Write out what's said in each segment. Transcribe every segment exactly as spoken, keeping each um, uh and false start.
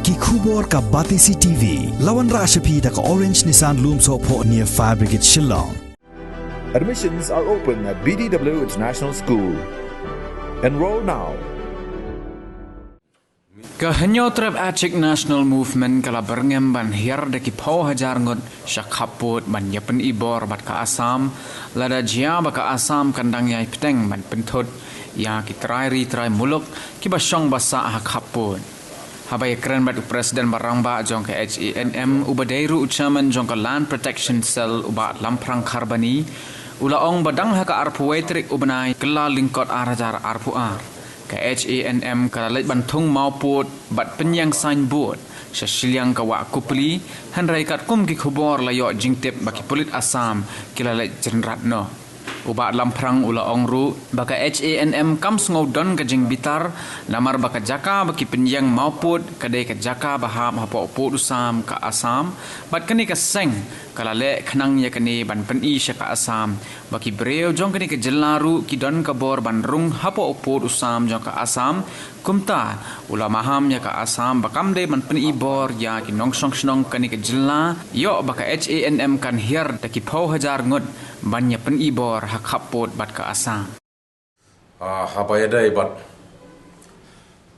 Ki khubor ka Batesi T V. La wanrah sha phi da ka Orange Nissan Lumsohphoh near Fire Brigade Shillong. Admissions are open at B D W International School. Enroll now. Ka Hynñiewtrep Achik National Movement ka la byrngem ban hiar da ki phew hajar ngut sha khappud ban ïa pynibor bad ka Assam, lada jia ba ka Assam kan dang ïai bteng ban pynthut ïa ki trai ri trai muluk kiba shong ba sah ha khappud. Haba ïakren bad u President ba rangbah jong ka H A N M uba dei ruh u Chairman jong ka Land Protection Cell u Bah Lamphrang Kharbani, u la ong ba dang ha ka arphew wei tarik u bnai Kyllalyngkot ar hajar arphew ar, ka H A N M ka la leit ban thung mawpud bad pynïeng signboard sha shiliang ka wah Kupli, hynrei katkum ki khubor la ïoh jingtip ba ki pulit Assam ki la leit jynrat noh. U Bah Lamphrang u la ong ruh ba ka H A N M kam sngew don ka jingbitar, namar ba ka jaka ba ki pynïeng mawpud ka dei ka jaka ba hap hapoh pud u sam ka Assam, bad kane ka seng ka la leh khnang ïa kane ban pyni sha ka Assam ba ki briew jong kane ka jylla ruh ki don ka bor ban rung hapoh pud u sam jong ka Assam. Kumta u la maham ïa ka Assam ba kam dei ban pynibor ïa ki nongshong shnong kane ka jylla, ïoh ba ka H A N M kan hiar da ki phew hajar ngut ban ïa pynibor ha khappud bad ka Assam. Ah, haba ïadei bad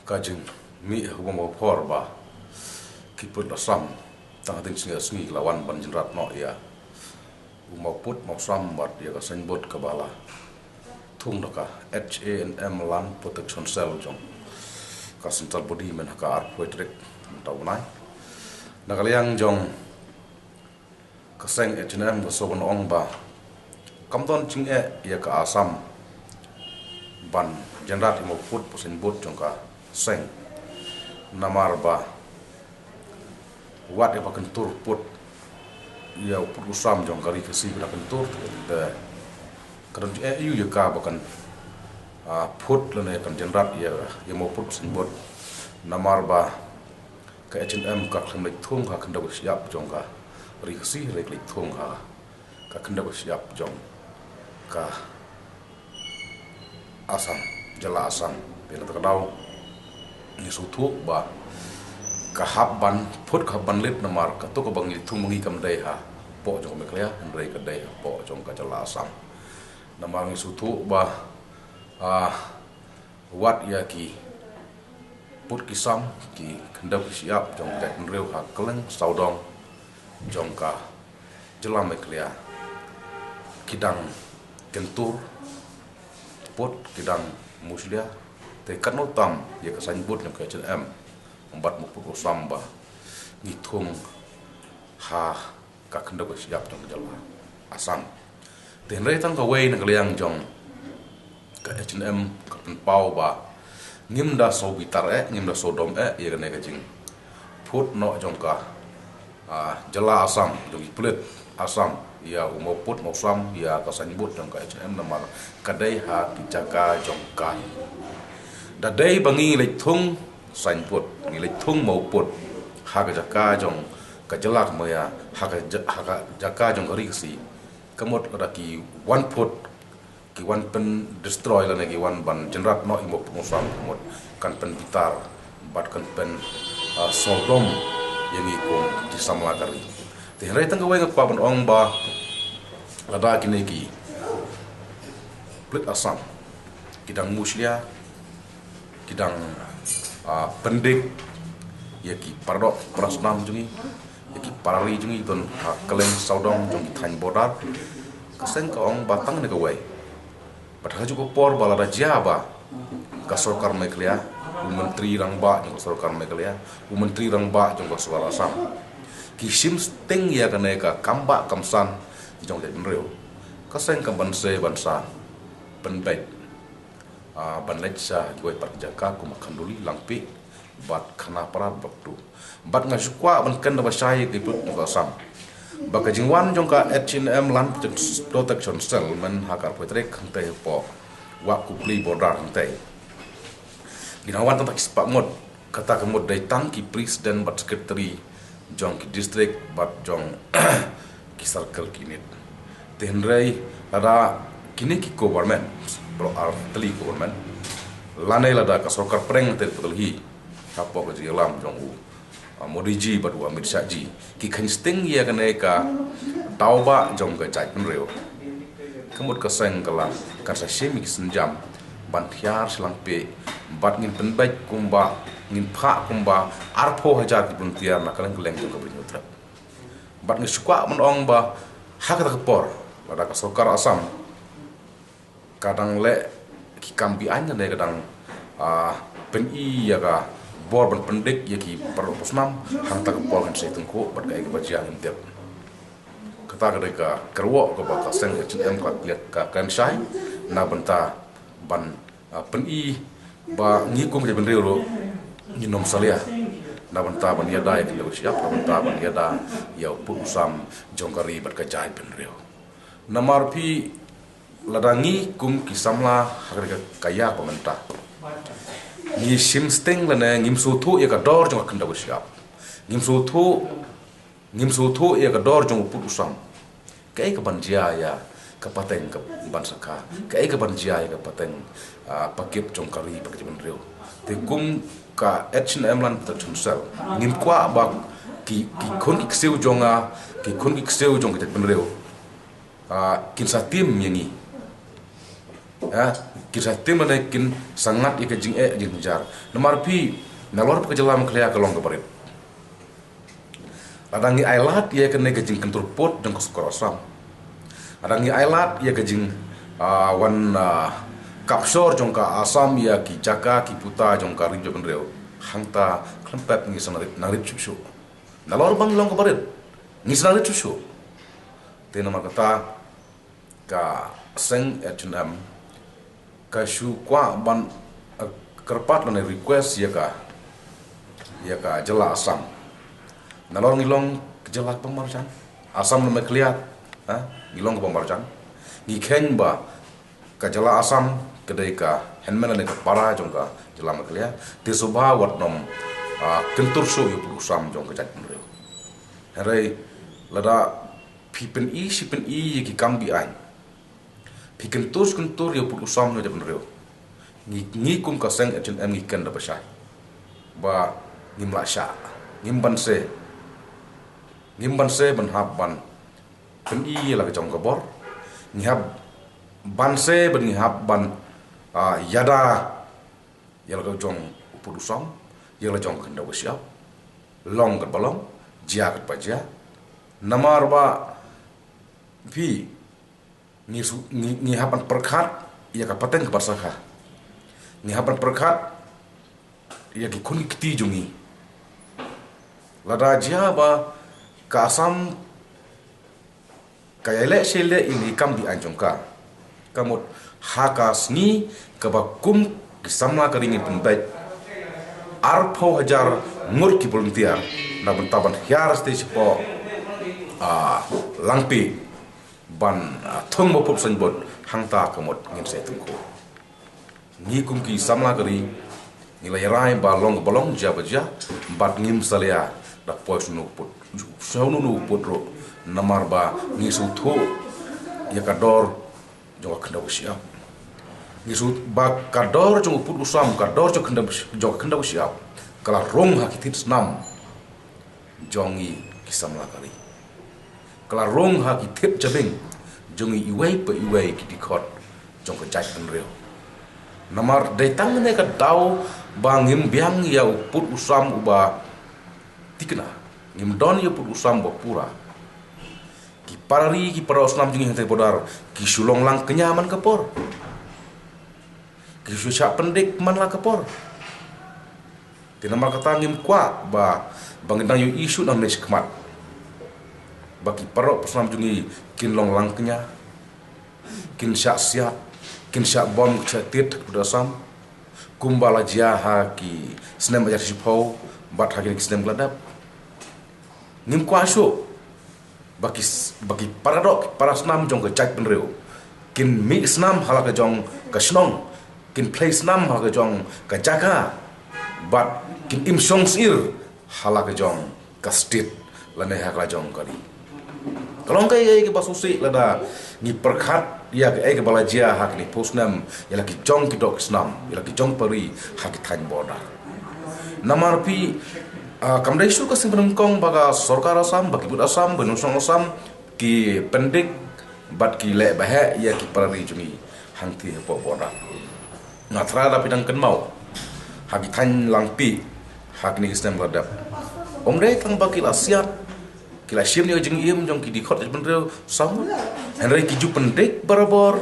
ka jingmih ha u bym u por ba ki pulit Assam tang hadien sngi sngi ki la wan ban jynrat noh ïa u mawpud mawsam bad ïa ka signboard kaba la thung da ka H A N M Land Protection Cell jong ka central body mynta ka arphew tarik mynta u bnai. Na ka liang jong ka seng H A N M ka sngewbha ban ong ba kam don jingeh ïa ka Assam ban jynrat ïa u mawpud bad signboard jong ka seng, namar ba wat ïa ba kyntur pud ïa u pud u sam jong ka ri Khasi ba da kyntur te ka don jingeh ïa u ïa ka ba kan, ah, pud lane kan jynrat ïa, ïa u mawpud bad signboard, namar ba ka H A N M ka khlem leit thung ha khyndew ka shyiap jong ka ri Khasi, hynrei ka leit thung ha ka khyndew ka shyiap jong ka Assam, jylla Assam. Te na kata ka daw ngi sngewthuh ba ka hap ban pud, ka hap ban leit, namar kato kaba ngi leit thung ma ngi kam dei hapoh jong ka Meghalaya, hynrei ka dei hapoh jong ka jylla Assam. Namar ngi sngewthuh ba, ah, wat ïa ki pud ki sam, ki khyndew ki shyiap jong ka jaitbynriew ha kylleng sawdong jong ka jylla Meghalaya ki dang kyntur pud, ki dang mushlia. Te katno tam ïa ka signboard jong ka H A N M bad u mawpud u sam ba ngi thung ha ka khyndew ka shyiap jong ka jylla Assam. Te hynrei tang kawei na ka liang jong ka H A N M ka pynpaw ba ngim da sngewbitar eh, ngim da sngewdom eh ïa kane ka jingpud noh jong ka, ah, jylla Assam, jong ki pulit Assam ïa u mawpud mawsam, ïa ka signboard jong ka H A N M, namar ka dei ha ki jaka jong ka. Da dei ba ngi leit thung signboard, ngi leit thung mawpud ha ka jaka jong ka jylla ka Meghalaya, ha ka ja-, ha ka jaka jong ka ri Khasi, ka mut lada ki wan pud, ki wan pyn destroy lane ki wan ban jynrat noh ïa u mawpud mawsam, ka mut kan pynbitar bad kan pyn, ah, sngewdom ïa ngi kum ki samla ka ri. Te hynrei tang kawei nga kwah ban ong ba lada kine ki pulit Assam ki dang mushlia, ki dang, ah, pyndik ïa ki paradoh parasnam jong ngi, ïa ki parari jong ngi don ha kylleng sawdong jong ki thaiñ border. Ka seng ka ong ba tang ne kawei. Bad ha kajuh ka por ba lada jia ba ka sorkar Meghalaya, u myntri rangbah jong ka sorkar Meghalaya, u myntri rangbah jong ka sorkar Assam, ki shim sting ïa kane ka kam bah kam san jong ka jaitbynriew, ka seng kam banse ban sa pynbeit, ah, ban leit sha kiwei pat ki jaka kum ha Khanduli, Langpih bad Khanapara, Baktu. Bad nga shu kwah ban kren da ba shai ïa ki pud jong ka Assam ba ka jingwan jong ka H A N M Land Protection Cell mynta ha ka arphew tarik hangtei hapoh wah Kupli border hangtei. Ki dang wan tang ki spah ngut, kata ka mut dei tang ki president bad secretary jong ki district bad jong ki circle ki unit. Te hynrei lada kine ki government, baroh ar tylli government, lane lada ka sorkar pdeng te ka Delhi, hapoh ka jingïalam jong u Modi ji bad u Amit Shah ji ki kheiñ sting ïa kane ka daw ba jong ka jaitbynriew. Ka mut ka seng ka la kan sa shim ïa ki sienjam ban hiar sha Langpih bad ngin pynbeit kumba, ngin phah kumba arphew hajar ki volunteer na kylleng kylleng jong ka Bri Hynñiewtrep. Bad ngi shu kwah ban ong ba ha kata ka por lada ka sorkar Assam ka dang leh ki kam be-aiñ ne ka dang, ah, pyni ïa ka bor ban pyndik ïa ki paralok parsnam, hangta ka por ngin sa ïatyngkhuh bad kaei kaba jia ngim tip. Kata ka dei ka kyrwoh kaba ka seng H N M ka klet ka kren shai na bynta ban, ah, pyni ba ngi kum ka jaitbynriew ruh ngin ym salia na bynta ban ïada ïa ka khyndew shyiap, na bynta ban ïada ïa u pud u sam jong ka ri bad ka jaitbynriew. Namar phi, lada ngi kum ki samla ha ka, ka ïa ba mynta ngi shim sting lane ngim sngewthuh ïa ka dor jong ka khyndew shyiap, ngim sngewthuh, ngim sngewthuh ïa ka dor jong u pud u sam. Kaei ka ban jia ïa ka pateng ka ban sakha, kaei ka ban jia ïa ka pateng, ah, pakip jong ka ri bad ka jaitbynriew. Te kum ka H N M Land Protection Cell ngim kwah ba ki, ki khun ki ksiew jong nga, ki khun ki ksiew jong ka jaitbynriew, ah, kin sa tim ïa ngi. Ha, kin sa tim lane kin sa ngat ïa ka jingeh jingjynjar. Namar phi, nalor ba ka jylla Meghalaya ka long kaba rit, lada ngi ailad ïa kane ka jingkyntur pud jong ka sorkar Assam, lada ngi ailad ïa ka jing, ah, wan, ah, capture jong ka Assam ïa ki jaka ki puta jong ka ri jaitbynriew, hangta khlem pep ngi sa nang rit, nang rit shuh shuh. Nalor ba ngi long kaba rit, ngi sa nang rit shuh shuh. Te namar kata ka seng H N M ka shu kwah ban, eh, kyrpad lane request ïa ka, ïa ka jylla Assam. Nalor ngi long ka jylla kaba marjan, Assam ne Meghalaya, ha, ngi long kaba marjan. Ngi kheiñ ba ka jylla Assam ka dei ka hynmen lane ka para jong ka jylla Meghalaya. Te sngewbha wat nym, ah, kyntur shuh ïa u pud u sam jong ka jaitbynriew. Hynrei lada phi pyni shi pyni ïa ki kam be-aiñ, phi kyntur shi kyntur ïa u pud u sam jong ka jaitbynriew, ngi, ngi kum ka seng H N M ngi kren da ba shai ba ngim lah shah, ngim banse, ngim banse ban hap ban pyni ïa la ka jong ka bor. Ngi hap banse bad ngi hap ban, ah, ïada ïa la ka jong u pud u sam, ïa la jong ka khyndew ka shyiap, long katba long, jia katba jia. Namar ba phi, ngi su, ngi, ngi hap ban pyrkhat ïa ka pateng ka ban sakha. Ngi hap ban pyrkhat ïa ki khun ki kti jong ngi. Lada jia ba ka Assam ka ïaleh sha leh ïa ki kam be-aiñ jong ka, ka mut ha ka sngi kaba kum ki samla ka ri ngin pynbeit arphew hajar ngut ki volunteer na bynta ban hiar shatei shapoh, ah, Langpih ban, ah, thung ba pup saiñbut, hangta ka mut ngin sa ïatyngkhuh. Ngi kum ki samla ka ri ngi la ïarai ba long ba long, jia ba jia, bad ngim salia da poi shuh uno u pud, shuh uno u pud ruh, namar ba ngi sngewthuh ïa ka dor jong ka khyndew ka shyiap. Ngi sngewthuh ba ka dor jong u pud u sam, ka dor jong ka khyndew, jong ka khyndew ka shyiap ka la rung ha ki thied snam jong ngi ki samla ka ri. Ka la rung ha ki thied jabieng jong ngi iwei pa iwei ki dkhot jong ka jaitbynriew. Namar dei tang ne ka daw ba ngim biang ïa u pud u sam uba thikna, ngim don ïa u pud u sam uba pura. Ki para ri, ki para snam jong ngi hangtei border ki shu long lang kñia man ka por, ki shu shah pyndik man la ka por. Te namar kata ngim kwah ba, ba ngin dang ïohi shuh nangne shakhmat ba ki paralok parsnam jong ngi kin long lang kñia, kin shah siat, kin shah bom, kin shah tied ha ka pud Assam kumba la jia ha ki snem hajar shiphew bad ha kine ki snem ki la dep. Ngim kwah shuh ba ki, ba ki paradoh, ki parasnam jong ka jaitbynriew kin mih snam ha la ka jong ka shnong, kin plie snam ha la ka jong ka jaka, bad kin im shong syier ha la ka jong ka state lane ha la ka jong ka ri. Ka long kaei kaei kaba sngewsih lada ngi pyrkhat ïa kaei kaba la jia ha kine phew snem ïa la ki jong ki doh ki snam, ïa la ki jong pari ha ki thaiñ border. Namar phi, Ah, kam dei shuh ka sien ba nyngkong ba ka sorkar Assam, ba ki buit Assam, ba nongshong Assam ki pyndik bad ki leh ba heh ïa ki para ri jong ngi hangtei hapoh border. Nga tharai lada phi dang kynmaw ha ki thaiñ Langpih ha kine ki snem ba la dep, ym dei tang ba ki la siat, ki la shim ïa ka jingim jong ki dkhot jingpynriew saw ngut, hynrei ki ju pyndik barabor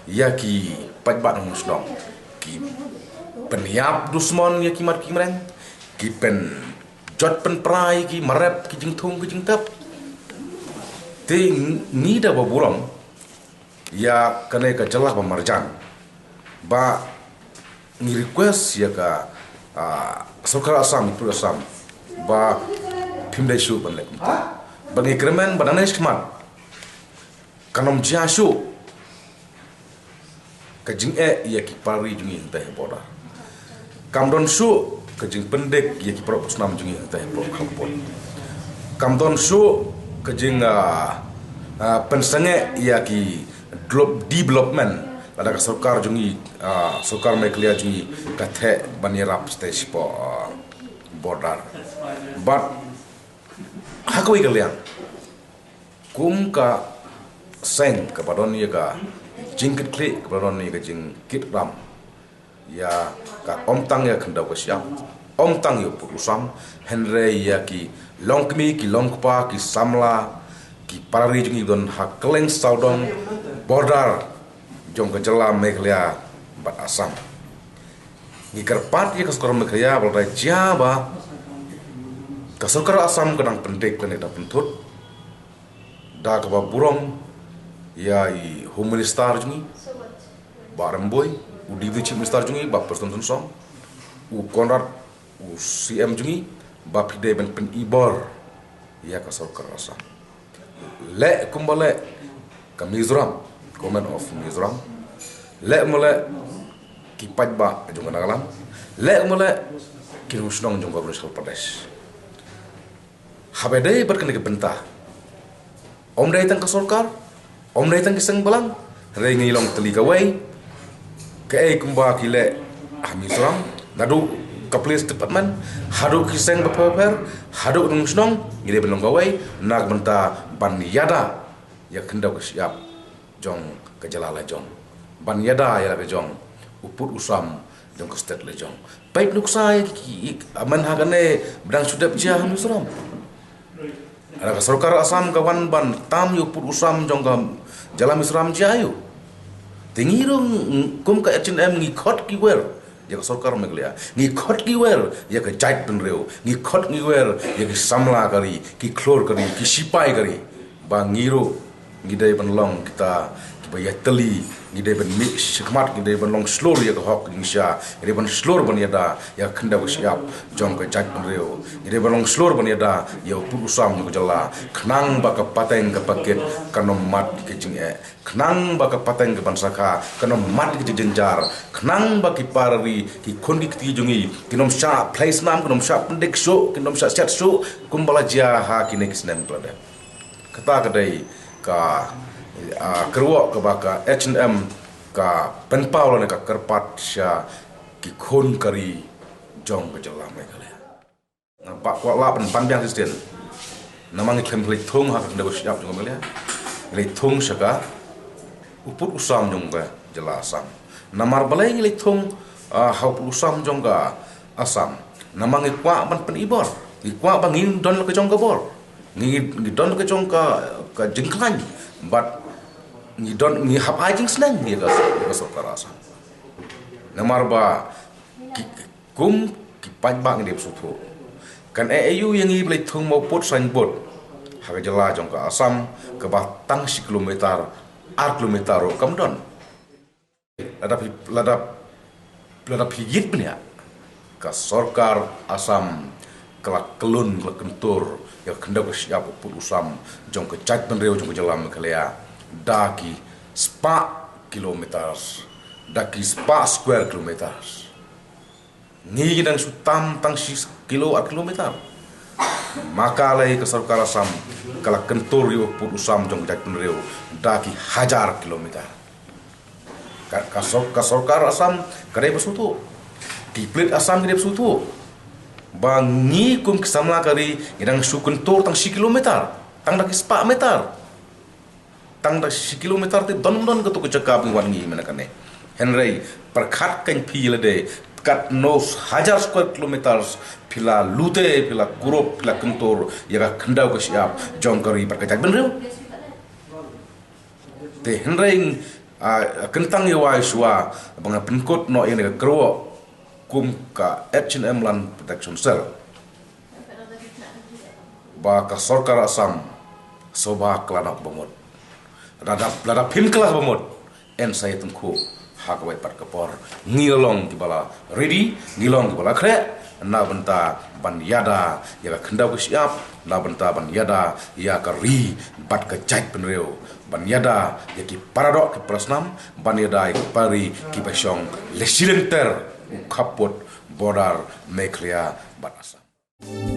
ïa ki paidbah nongshong. Ki pynïap dusmon ïa ki mat ki mreng, ki pynjot pynpra ïa ki marep, ki jingthung ki jingtep. Te ngi da ba burom ïa kane ka jylla ba marjan, ba ngi request ïa ka, ah, sorkar Assam, ïa ka Assam, ba phim dei shuh ban leh kumta. Ba ngi kyrmen ba nangne shakhmat kan ym jia shuh ka jingeh ïa ki para ri jong ngi hangtei ha border. Kam don shuh ka jingpyndik ïa ki paralok snam jong ngi hangtei hapoh kharput. Kam don shuh ka jing, ah, ah, pynsangeh ïa ki develop-, development lada ka sorkar jong ngi, ah, sorkar Meghalaya jong ngi ka theh ban ïarap shatei shapoh, ah, border. Bad ha kawei ka liang, kum ka seng kaba don ïa ka jingkitkhlieh, kaba don ïa ka jingkitram ïa ka, ym tang ïa ka khyndew ka shyiap, ym tang ïa u pud u sam, hynrei ïa ki longkmie, ki longkpa, ki samla, ki para ri jong ngi don ha kylleng sawdong border jong ka jylla Meghalaya bad Assam. Ngi kyrpad ïa ka sorkar Meghalaya ba lada jia ba ka sorkar Assam ka dang pyndik lane dang pynthut, da kaba burom ïa i Home Minister jong ngi, Bah Rymbui, u Deputy Chief Minister jong ngi, Bah Prestone Tynsong, u Conrad, u C M jong ngi, ba phi dei ban pynibor ïa ka sorkar Assam. Leh kumba leh ka Mizoram, Government of Mizoram. Leh mo leh ki paidbah jong ka Nagaland. Leh mo leh ki nongshong jong ka Arunachal Pradesh. Haba dei bad kane ka bynta, ym dei tang ka sorkar, ym dei tang ki seng balang, hynrei ngi long tylli kawei. Kaei kumba ki leh ha Mizoram, naduh ka police department haduh ki seng bapher bapher, haduh nongshong, ngi dei ban long kawei na ka bynta ban ïada ïa ka khyndew ka shyiap jong ka jylla la jong, ban ïada ïa la ka jong u pud u sam jong ka state la jong. Peit nuksa ïa ki, ki, ki, man ha kane ba dang shu dep jia ha Mizoram. Lada ka sorkar Assam ka wan ban tam ïa u pud u sam jong ka jylla Mizoram, jia aïu? Te ngi ruh, kum ka H N M, ngi khot ki wer ïa ka sorkar Meghalaya, ngi khot ki wer ïa ka jaitbynriew, ngi khot ki wer ïa ki samla ka ri, ki khlur ka ri, ki shipai ka ri, ba ngi ruh ngi dei ban long kita kiba ïatylli, ngi dei ban mih shakhmat, ngi dei ban long shlur ïa ka hok jingshisha, ngi dei ban shlur ban ïada ïa ka khyndew ka shyiap jong ka jaitbynriew, ngi dei ban long shlur ban ïada ïa u pud u sam jong ka jylla, khnang ba ka pateng ka pakit kan ym mad ka jingeh, khnang ba ka pateng ka ban sakha kan ym mad ka jingjynjar, khnang ba ki para ri, ki khun ki kti jong ngi kin ym shah plie snam, kin ym shah pyndik shuh, kin ym shah siat shuh kumba la jia ha kine ki snem ba la dep. Kata ka dei ka, ah, kyrwoh kaba ka H N M ka pynpaw lane ka kyrpad sha ki khun ka ri jong ka jylla Meghalaya. Nga kwah lah ban ban biang shisien. Namar ngi khlem leit thung ha ka khyndew ka shyiap jong ka Meghalaya, ngi leit thung sha ka u pud u sam jong ka jylla Assam. Namar balei ngi leit thung, ah, ha u pud u sam jong ka Assam? Namar ngi kwah ban pynibor, ngi kwah ba ngin don la ka jong ka bor, ngi, ngi don la ka jong ka, ka jingkhlaiñ, bad ngi don, ngi hap ai jingsneng ïa ka, ïa ka sorkar Assam. Namar ba ki, kum ki paidbah ngi dei ban sngewthuh. Kan ïa aïu ïa ngi ba leit thung ma u pud saiñbud ha ka jylla jong ka Assam kaba tang shi kilometer, ar kilometer ruh kam don. Lada phi, lada, lada phi ïit bniah, ka sorkar Assam ka la kyllon, ka la kyntur ïa ka khyndew ka shyiap, u pud u sam jong ka jaitbynriew jong ka jylla Meghalaya da ki spah kilometers, da ki spah square kilometers. Ngi dang shu tam tang shi kilo, ar kilometer. Maka lei ka sorkar Assam ka la kyntur ïa u pud u sam jong ka jaitbynriew da ki hajar kilometer. Ka, ka sor-, ka sorkar Assam ka dei ban sngewthuh. Ki pulit Assam ki dei ban sngewthuh. Ba ngi kum ki samla ka ri ngi dang shu kyntur tang shi kilometer, tang da ki spah meter. Tang da shi kilometer te don don katu ka jaka ba ngi wan ngi mynta kane. Hynrei pyrkhat kein phi lade, katno hajar square kilometers phi la lute, phi la kurup, phi la kyntur ïa ka khyndew ka shyiap jong ka ri bad ka jaitbynriew. Te hynrei, ah, kyntang ïa wai shuwa ba nga pynkut noh ïa ka kyrwoh kum ka H and M Land Protection Cell ba ka sorkar Assam sngewbha kylla noh ba mut. Lada, lada phim kylla ba mut, yn sa ïa tyngkhuh ha kawei pat ka por. Ngi long kiba la ready, ngi long kiba la khreh na bynta ban ïada ïa ka khyndew ka shyiap, na bynta ban ïada ïa ka ri bad ka jaitbynriew, ban ïada ïa ki paradoh ki parasnam, ban ïada ïa ki para ri kiba shong lashilynter u khappud border Meghalaya bad Assam.